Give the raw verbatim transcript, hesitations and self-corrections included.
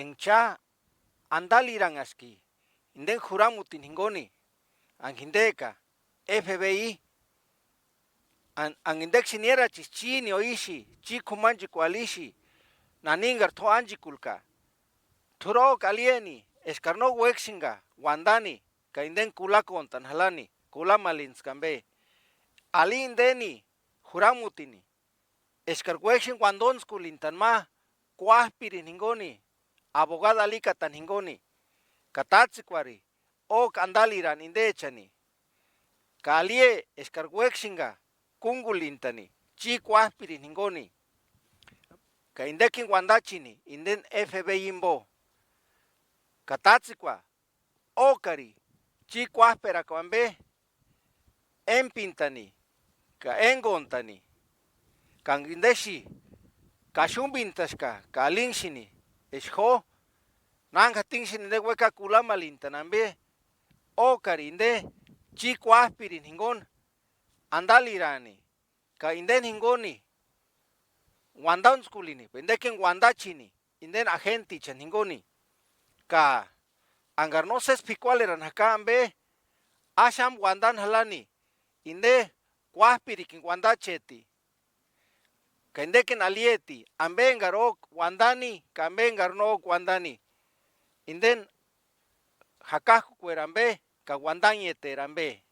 Enga cha andaliranhaski indeni juramutini jinguni, anga jindeka F B I, anga indeksïni niérachisi chíni o ísï, chíni k'umanchekuarhu ísï, nani engari t'u ánchekulka. T'urhok'u alieni eskari no uéksïnga uandani ka indeni kulakontani jalani, kulamalintskua ambe. Ali indeni juramutini, eskari uéksïni uandontskuni ma kuájpirini jinguni, abogado alikatani jinguni, ka tátsekuarhu óka andalirani indechani. Ka ali eskari uéksïnga kúngulintani chíni kuájpirini jinguni, ka indekini uandachini indeni F B I jimbo, ka tátsekua ókari chíni kuájperakua ambe, émpintani ka éngontani, ka anga indesï kaxumpintaska ka alinksïni eska jo nánka jatinksïni inde uékakua kulamalintani ambe, ókari inde chíni kuájpirini jinguni andalirani, ka indeni jinguni uandantskulini, indekini uandachini indeni ajentichani jinguni. Ka angari no sési p'ikuarherani jaka ambe, axamu uandani jalani inde kuájpirikini uandacheti, ka indekini alieti ambe engari óka uandani ka ambe engari no óka uandani, indeni jakajkukueri ambe ka uandanheteri ambe.